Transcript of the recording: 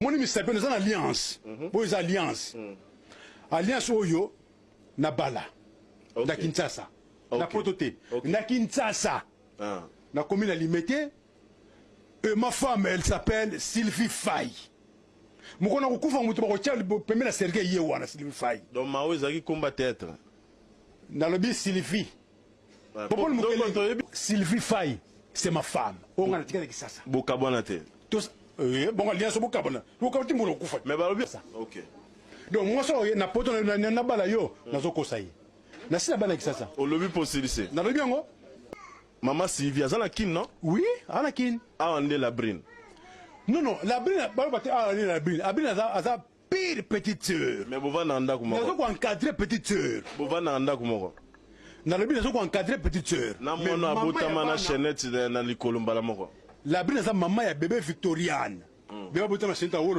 Moni misapi eza na alliance. Oyo eza alliance. Alliance oyo na bala na Kinshasa, na poto te, na Kinshasa. Nakomi na Limete et ma femme, elle s'appelle Sylvie Fay. Mokolo na kokufa, moto bakotia pembe na cercueil, ye wana Sylvie Fay. Donc Mao ezalaki komba théâtre? Nalobi Sylvie. Popol Mokele, Sylvie Fay, c'est ma femme oyo nga natika na Kisasa. Bokabwana te? Bongo alliance, bokabwana, bokaba ti mbona okufa. Mais balobi, ok. Donc mwasi oyo na poto nabala yo, nazokosa ye, nasi nabala na Kisasa. Olobi mpo osilise. Nalobi yango. Mama Sylvie aza na Kine, non? Oui, aza na Kine. Awa nde la brine? Non, la brine, baloba te awa nde la brine. La brine aza pire petite sœur. Mais bovanda na ndako moko? Nazo koencadre petite sœur. Bovanda na ndako moko? Nalobi nazo koencadre petite sœur. Na mwana abotama na chaînette na likolo mbala moko? La brine aza mama ya bébé Victoriane, bébé abotama chaînette awolo.